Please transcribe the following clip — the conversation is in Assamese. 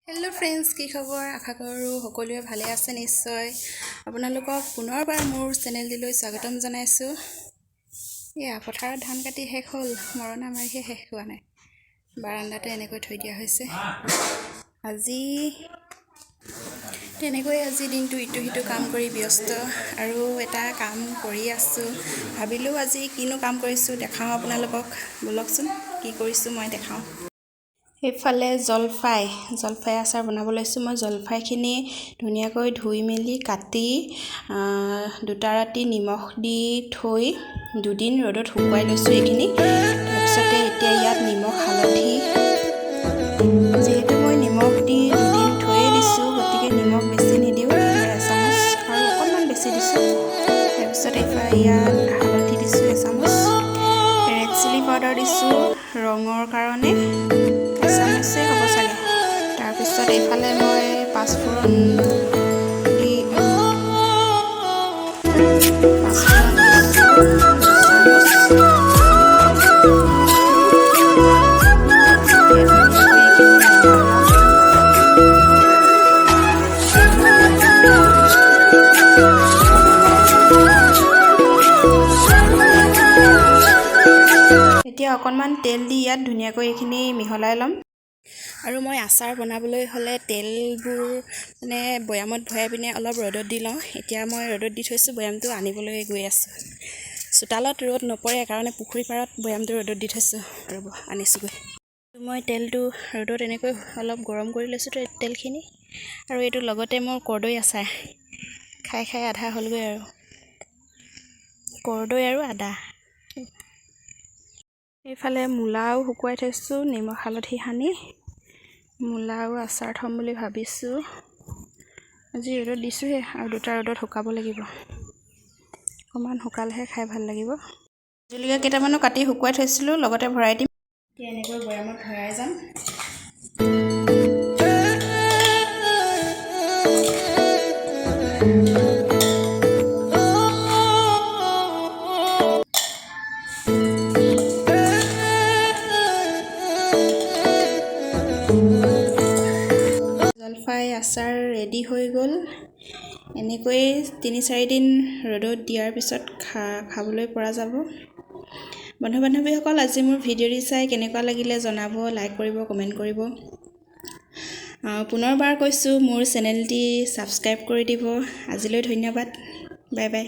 হেল্ল' ফ্ৰেণ্ডছ, কি খবৰ? আশা কৰোঁ সকলোৱে ভালে আছে। নিশ্চয় আপোনালোকক পুনৰবাৰ মোৰ চেনেলটিলৈ স্বাগতম জনাইছোঁ। এয়া পথাৰত ধান কাটি শেষ হ'ল, মৰণা মাৰিহে শেষ হোৱা নাই। বাৰাণ্ডাতে এনেকৈ থৈ দিয়া হৈছে। আজি তেনেকৈ আজি দিনটো ইটো সিটো কাম কৰি ব্যস্ত আৰু এটা কাম কৰি আছোঁ। ভাবিলোঁ আজি কিনো কাম কৰিছোঁ দেখাওঁ আপোনালোকক। ব'লকচোন, কি কৰিছোঁ মই দেখাওঁ। এইফালে জলফাই জলফাই আচাৰ বনাব লৈছোঁ। মই জলফাইখিনি ধুনীয়াকৈ ধুই মেলি কাটি দুটা ৰাতি নিমখ দি থৈ দুদিন ৰ'দত শুকুৱাই লৈছোঁ এইখিনি। তাৰপিছতে এতিয়া ইয়াত নিমখ হালধি, যিহেতু মই নিমখ দি দুদিন থৈয়ে দিছোঁ, গতিকে নিমখ বেছি নিদিওঁ, এচামুচ আৰু অকণমান বেছি দিছোঁ। তাৰপিছত এইফালে ইয়াত হালধি দিছোঁ এচামুচ, ৰেড চিলি পাউডাৰ দিছোঁ ৰঙৰ কাৰণে, এচামুচেই হ'ব চাগে। তাৰপিছত এইফালে মই পাঁচফোৰণ দি পাঁচফোৰণ দিছোঁ দুচামুচ। এতিয়া ধুনীয়াকৈ এইখিনি মিলাই ল'ম। এতিয়া অকণমান তেল দি ইয়াত ধুনীয়াকৈ এইখিনি মিহলাই ল'ম। আৰু মই আচাৰ বনাবলৈ হ'লে তেলবোৰ মানে বৈয়ামত ভৰাই পিনে অলপ ৰ'দত দি লওঁ। এতিয়া মই ৰ'দত দি থৈছোঁ, বৈয়ামটো আনিবলৈ গৈ আছোঁ। চোতালত ৰ'দ নপৰে কাৰণে পুখুৰী পাৰত বৈয়ামটো ৰ'দত দি থৈছোঁ। ৰ'ব, আনিছোঁগৈ। মই তেলটো ৰ'দত এনেকৈ অলপ গৰম কৰি লৈছোঁ তেলখিনি। আৰু এইটো লগতে মোৰ কৰ্দৈ আচাৰ খাই খাই আধা হ'লগৈ আৰু, কৰ্দৈ আৰু আদা। এইফালে মূলাও শুকুৱাই থৈছোঁ নিমখ হালধি সানি। মূলাও আচাৰ থ'ম বুলি ভাবিছোঁ। আজি ৰ'দত দিছোঁহে আৰু দুটা ৰ'দত শুকাব লাগিব। অকণমান শুকালেহে খাই ভাল লাগিব। জলকীয়া কেইটামানো কাটি শুকুৱাই থৈছিলোঁ, লগতে ভৰাই দিম। এতিয়া এনেকৈ বৈয়ামত ভৰাই যাম। জলফাই আচাৰ ৰেডি হৈ গ'ল। এনেকৈয়ে 3-4 দিন ৰ'দত দিয়াৰ পিছত খাবলৈ পৰা যাব। বন্ধু বান্ধৱীসকল, আজি মোৰ ভিডিঅ'টি চাই কেনেকুৱা লাগিলে জনাব, লাইক কৰিব, কমেণ্ট কৰিব। পুনৰবাৰ কৈছোঁ, মোৰ চেনেলটি ছাবস্ক্ৰাইব কৰি দিব। আজিলৈ ধন্যবাদ, বাই বাই।